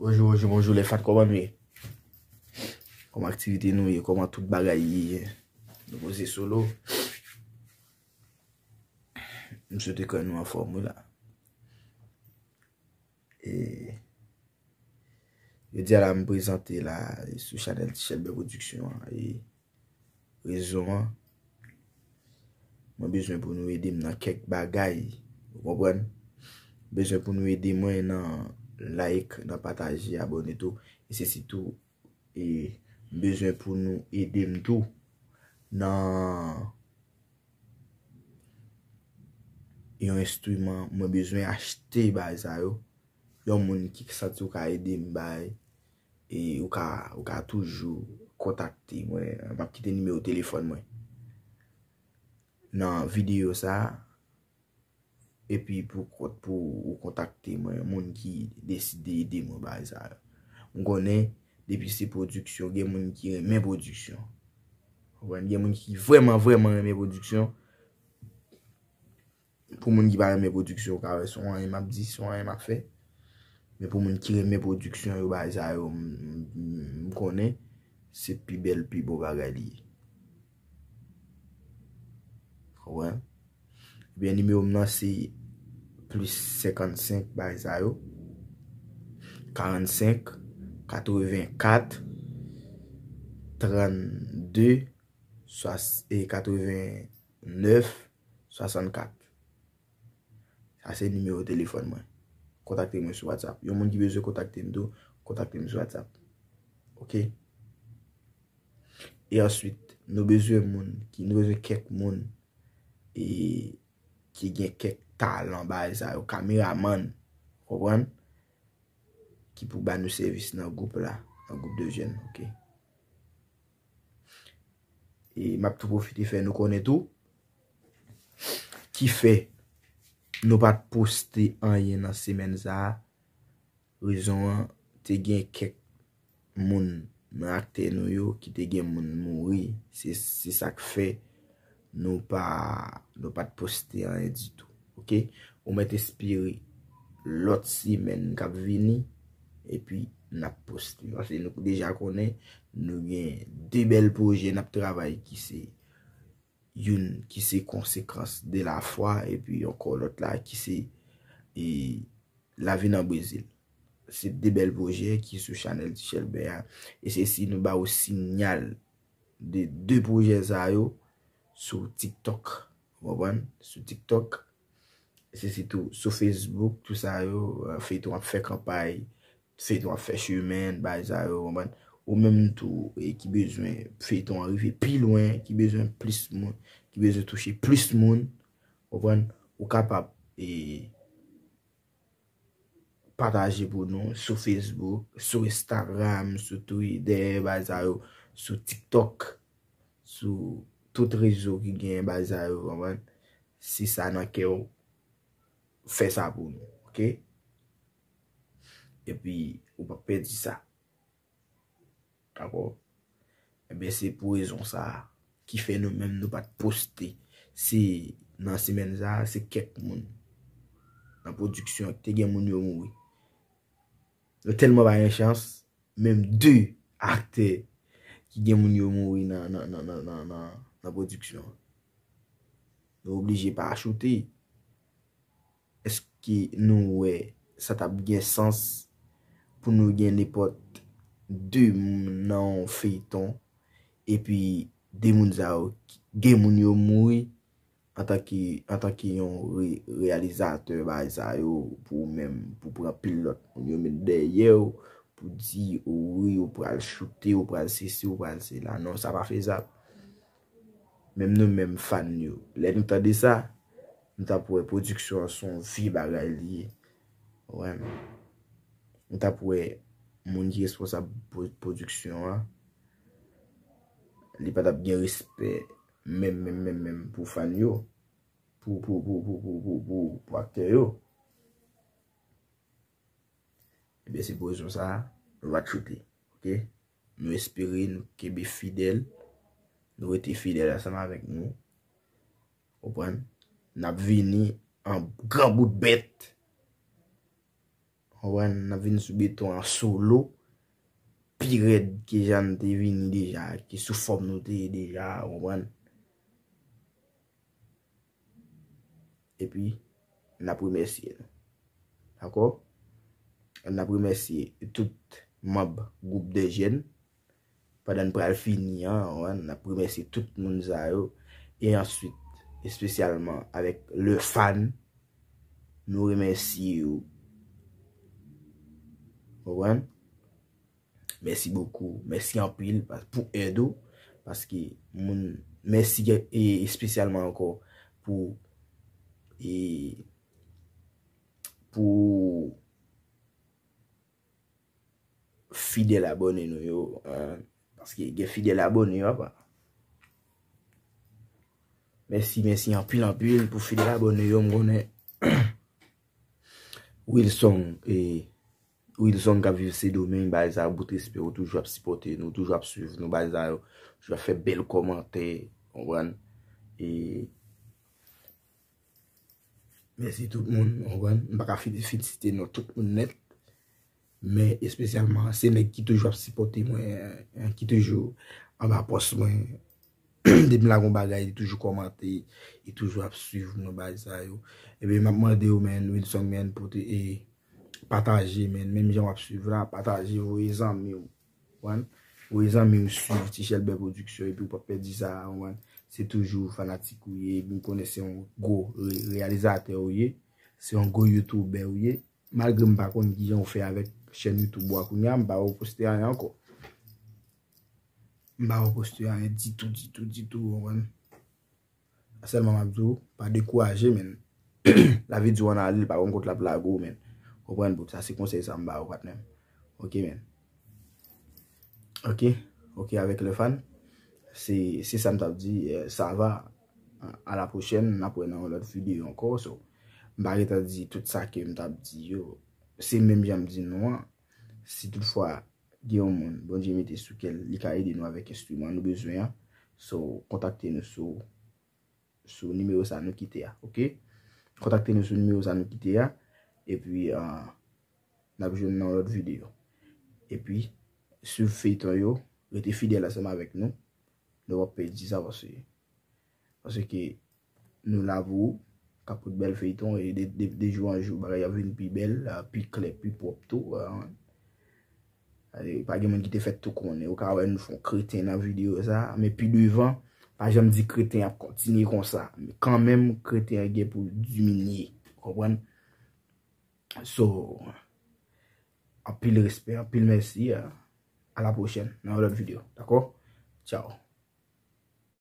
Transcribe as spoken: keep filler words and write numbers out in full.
Bonjou, bonjou, bonjou, lè fat, kòman nou ye? Kòman aktivite nou ye? Kòman tout bagay ye? Nou poze solo. M swete ke nou anfòm, wi, la. E jodi a la, m prezante la sou chanèl Ti Chèlbè Production an. E rezon an, mwen bezwen pou nou ede m nan kèk bagay. Ou konprann? Bezwen pou nou ede mwen nan like, nan pataje, abòne tou. E se sitou, e m bezwen pou nou ede m tou nan yon enstriman, mwen bezwen achte bagay sa yo. Yon moun ki santi ou ka ede m bay, e ou ka, ou ka toujou kontakte mwen. M ap kite nimewo telefòn mwen nan videyo sa a. Epi pou kont, pou ou kontakte mwen, moun ki deside ede mwen bagay sa yo. M konnen depi se pwodiksyon, gen moun ki renmen pwodiksyon. Ou konprann? Gen moun ki vrèman, vrèman renmen pwodiksyon. Pou moun ki pa renmen pwodiksyon, ou ka wè se yon anyen m ap di, se yon anyen m ap fè. Men pou moun ki renmen pwodiksyon yo, bagay sa yo, m, m, m konnen se pi bèl, pi bon bagay li ye. Konprann? Ebyen, nimewo m nan se plis senkannsenk, bagay sa yo. Karannsenk, katrevenkat, trannde, swas-, e katrevennèf, swasannkat. Sa se nimewo telefòn mwen. Kontakte mwen sou WhatsApp. Yon moun ki bezwen kontakte m tou, kontakte m sou WhatsApp. Oke? E answit, nou bezwen moun ki, nou bezwen kèk moun, e, ki gen kèk talan bagay sa yo, kameramann, konprann? Ki pou ba nou sèvis nan gwoup la, nan gwoup de jèn, oke? E m ap tou pwofite fè nou konnen tou, ki fè nou pa t poste anyen nan semèn sa a. Rezon an, te gen kèk moun nan aktè nou yo ki te gen moun mouri. Se, se sa k fè nou pa, nou pa t poste anyen ditou. Oke? Ou mèt espere lòt semèn k ap vini, epi n ap poste. Paske nou deja konnen, nou gen de bèl pwojè n ap travay ki se youn ki se Conséquence de la foi, epi ankò lòt la ki se, e, Lavi nan Brezil. Se de bèl pwojè ki sou chanèl Ti Chèlbè a. E se si nou ba ou sinyal de de pwojè sa yo sou TikTok. Ou konprann? Sou TikTok. Se sitou sou Facebook, tout sa yo, e, feyton ap fè kanpay, feyton ap fè chemen, bagay sa yo, konprann? Ou menm tou, e, ki bezwen feyton an rive pi lwen, ki bezwen plis moun, ki bezwen touche plis moun, konprann? Ou kapab, e, pataje pou nou sou Facebook, sou Instagram, sou Twitter, bagay sa yo, sou TikTok, sou tout rezo ki gen bagay sa yo, konprann? Si sa nan kè w, fè sa pou nou, oke? Epi, ou p ap pèdi sa. Dakò? Ebyen, se pou rezon sa a ki fè nou menm nou pa t poste. Se nan semèn sa a, se kèk moun nan pwodiksyon ki te gen moun yo mouri. Nou tèlman pa gen chans, menm de aktè ki gen moun yo mouri nan, nan, nan pwodiksyon an. Nou oblije pa achoute. Èske nou wè sa t ap gen sans pou nou gen nenpòt de moun nan yon feyton, epi de moun sa yo, gen moun yo mouri antanke, antanke yon re, reyalizatè bagay sa yo, pou ou menm, pou pran pil lòt moun yo met dèyè w, pou di, o wi, ou pral choute, ou pral sesi, ou pral sela. Non, sa pa fezab. Menm nou menm fan yo, lè nou tande sa, nou t ap wè pwodiksyon an se yon vye bagay li ye. Ou konprann? Nou t ap wè moun ki responsab pwo- pwodiksyon an, li pa t ap gen respè menm, menm, menm, menm pou fan yo, pou, pou, pou aktè yo. Ebyen, se pou rezon sa a, nou pa t choute. Oke? Nou espere, nou kenbe fidèl, nou rete fidèl ansanm avèk nou. Konprann? N ap vini an gran bout bèt. Konprann? N ap vini sou beton an solo, pi rèd ke jan n te vini deja, ke sou fòm nou te ye deja, konprann? Epi, n ap remèsye nou. Dakò? N ap remèsye tout manm gwoup de jèn. Pandan n pral fini an, konprann, n ap remèsye tout moun sa yo. E answit, espesyalman avèk le fan, nou remèsye yo. Konprann? Mèsi bokou. Mèsi anpil pa- pou èd ou. Paske moun, mèsi e espesyalman ankò pou, e, pou fidèl abòne nou yo. Paske gen fidèl abòne yo apa. Mèsi, mèsi anpil, anpil pou fidèl abòne yo. M konnen Wilson, e, Wilson k ap viv Sendomeng, bagay sa yo, bout respè, ou toujou ap sipòte nou, toujou ap swiv nou, bagay sa yo, toujou ap fè bèl kòmantè, konprann? E mèsi tout moun, konprann? M pa ka fin, fin site non tout moun nèt, men espesyalman se nèg ki toujou ap sipòte mwen, ki toujou anba pòs mwen. Depi m lage yon bagay, li toujou kòmante, li toujou ap swiv nou bagay sa yo. Ebyen, m ap mande w, menn, Wilson, menn, pou te, e, pataje, menn. Menm jan w ap swiv la, pataje, voye zanmi w. Konprann? Voye zanmi w swiv Ti Chèlbè Pwodiksyon, epi w p ap pèdi sa, konprann? Se toujou fanatik ou ye, epi m konnen se yon gwo re- reyalizatè ou ye, se yon gwo youtubè ou ye. Malgre m pa konn kijan w fè avèk chèn YouTube ou a kounye a, m pa wè w poste anyen ankò. M pa wè w poste anyen ditou, ditou, ditou, ou konprann? Sèlman m ap di w, pa dekouraje, menn. Lavi di w ann ale, li pa konn kot l ap lage w, menn. Konprann, bout, sa se konsèy sa m ba w, patnè m. Oke, menn. Oke, oke, avèk le fan. Se, se sa m t ap di, eh, sa va. A la pwochèn, n ap wè nan yon lòt videyo ankò. So, m pa gentan di tout sa ke m t ap di yo. Se menm jan m di nou an. Si toutfwa gen yon moun Bondye mete sou kè l, li ka ede nou avèk enstriman nou bezwen an. So, kontakte nou sou, sou nimewo sa nou kite a, oke? Kontakte nou sou nimewo sa nou kite a, epi, ah, n ap jwenn nan yon lòt videyo. Epi, swiv feyton yo, rete fidèl ansanm avèk nou. Nou p ap pèdi sa, paske, paske nou la pou ou, k ap pote bèl feyton, e de, de, de jou an jou, bagay ap vin pi bèl, ah, pi klè, pi pwòp tou, ah. E, pa gen moun ki te fèt tou konnen. Ou ka wè nou fè yon kreten nan videyo sa, men pi devan, pa janm di kreten ap kontinye konsa. Men kanmenm, kreten an gen pou diminye. Ou konprann? So, anpil respè, anpil mèsi. A la pwochèn, nan yon lòt videyo. Dakò? Tchao.